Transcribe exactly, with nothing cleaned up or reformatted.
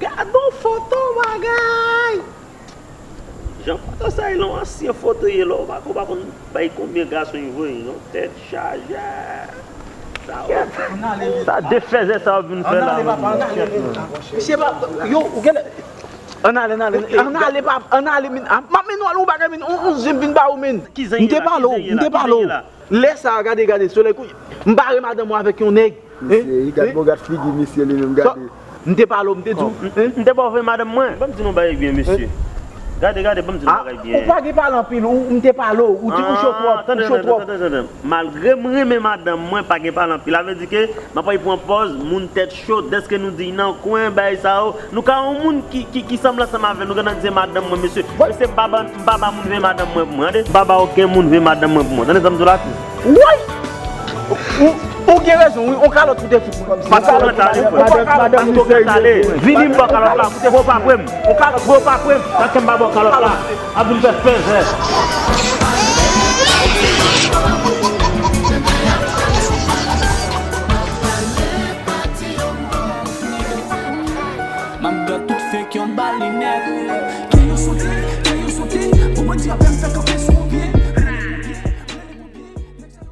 Gad on foto bagay. Jan foto sa ye la, yon ansyen foto ye la, ou pa, ou pa konn bay konbyen gason li voye non, tèt chaje. Sa yo, sa defèzè sa yo vin fè la menm. Misye pa, yo, ou gen. Ann ale, ann ale, ann ale, pap, ann ale, min, a, m ap mennen w al yon bagay, min, on, on zen vin ba ou, min. M te pale w, m te pale w. Lè sa a, gade, gade, solèy kou, m bare madanm mwen avèk yon nèg. Misye, gad bon, gad figi misye li menm, gade. M te pale w, m te di w, m te ba w voye madanm mwen. Ban m di nou bagay byen, mesye. Gade, gade, ban m di nou bagay byen. Ou pa gen pale anpil, ou, m te pale w, ou di ou cho twòp, ou cho twòp. Tande, tande, tande. Malgre m renmen madanm mwen, pa gen pale anpil. Sa vle di ke m ap pran pòz moun tèt cho, dèske nou di nan kwen, bagay sa yo. Nou ka yon moun ki, ki, ki sanble ansanm avè nou, gentan di se madanm mwen, mesye. Mesye, m pa ban, m pa ba moun voye madanm mwen pou mwen, tande. M pa ba okenn moun voye madanm mwen pou mwen. Tande sa m di w la, atis. Woy! Ou, ou gen rezon, wi. On kalòt pou te fout mwen. Madanm, madanm, madanm, misye. Vini m ba w kalòt la, koute, fò w pa pre m. Fò w pa pre m. Paske m pa ba w kalòt la. Ap vin fè fèzè. M ap bat tout fake yon bal li nèt. Ke yo sote, ke yo sote. Pou bandi a pè m fè kanpe sou